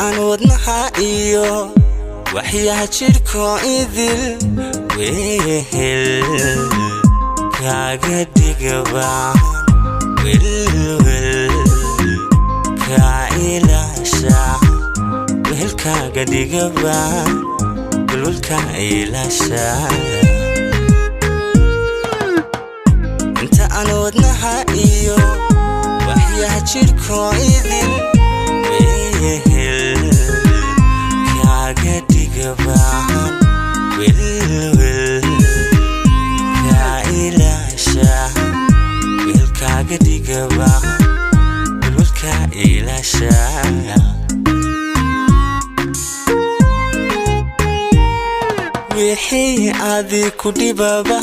Aan wadnaha iyo waxyaha jidhko idil wehel kaaga dhigabaan, welwel kaa ilaasha, wehelkaaga dhigabaan, welwelkaa ilaasha. Inta aan wadnaha iyo waxyaha jidhko idil wehel kaaga dhigabaan, welwel kaa ilaasha, wehelkaaga dhigabaan, welwelkaa ilaasha. Wixii adi ku dhibaba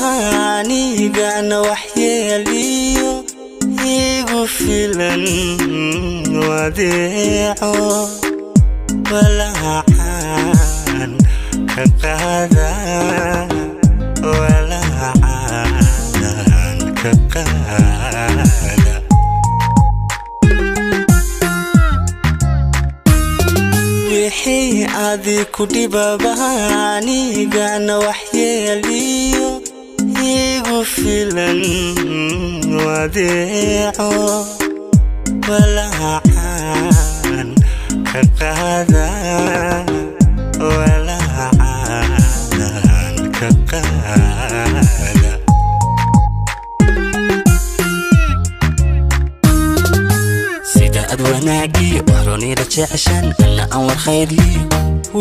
anigana waxyeeliyo igu filan wadeeco, walaacan ka qaada, walaacan ka qaada. Wixii adi ku dhibaba anigana waxyeeliyo igu filan wadeeco, walaacan ka qaada, walaacan ka qaada. Sida ad wanaagii waxroonida jeceshan, ana aan war khayrli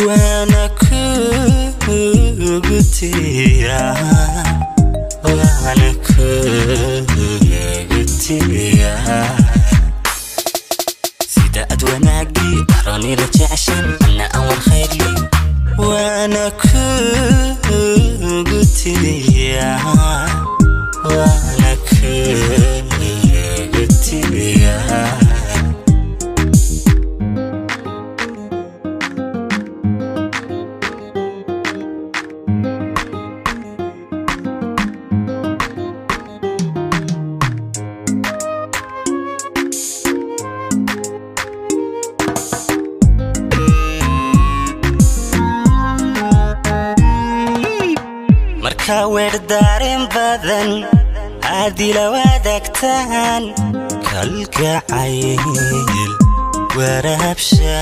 waana kugu tiyaa, waana kugu tiyaa. Sida ad wanaagii waxroonida jeceshan, ana aan war khayrli waana kugu tiyaa, waana kugu tiyaa. Markaa weerdaaren badan aadila wadaagtaan, kalgacayl waraabsha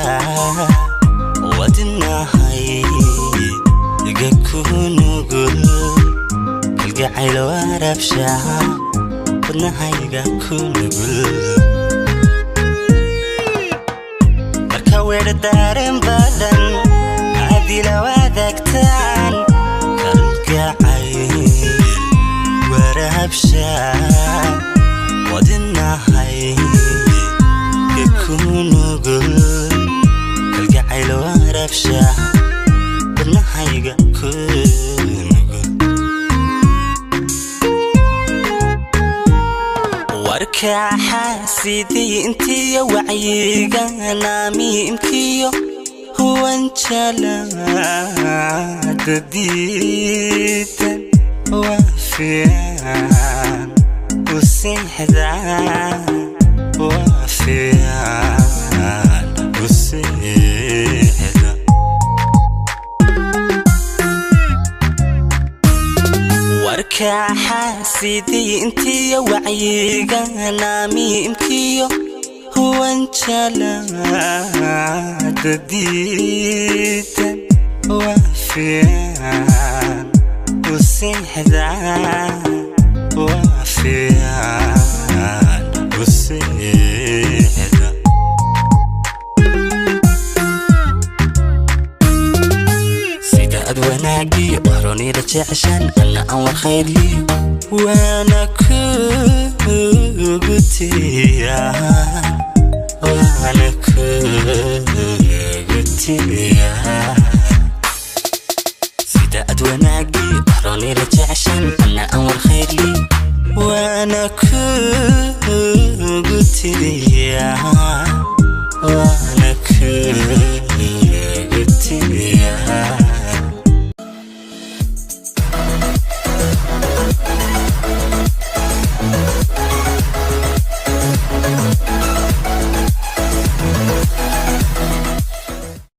wadnahay iga ku nugul, kalgacayl waraabsha wadnahayga ku nugul. Marka weerdaaren badan aadila wadaagtaan, kalgacayl waraabsha wadnahay ku nugul, kalgacayl waraabsha wadnahayga ku nugul. Warka xaasidiintiyo wacyiga naamiimkiyo wanjalaada diidan waa fiican u seexdaa, waa fiican u seexda. Warka xaasidiintiyo wacyiga naamiimkiyo wanjalaada diidan waa fiican u seexdaa, waa fiican u seexda. Sida ad wanaagii waxroonida jeceshan, ana aan war khayrli waana kugu tiyaa, waana kugu tiyaa. Sida ad wanaagii waxroonida jeceshan, ana aan war khayrli waana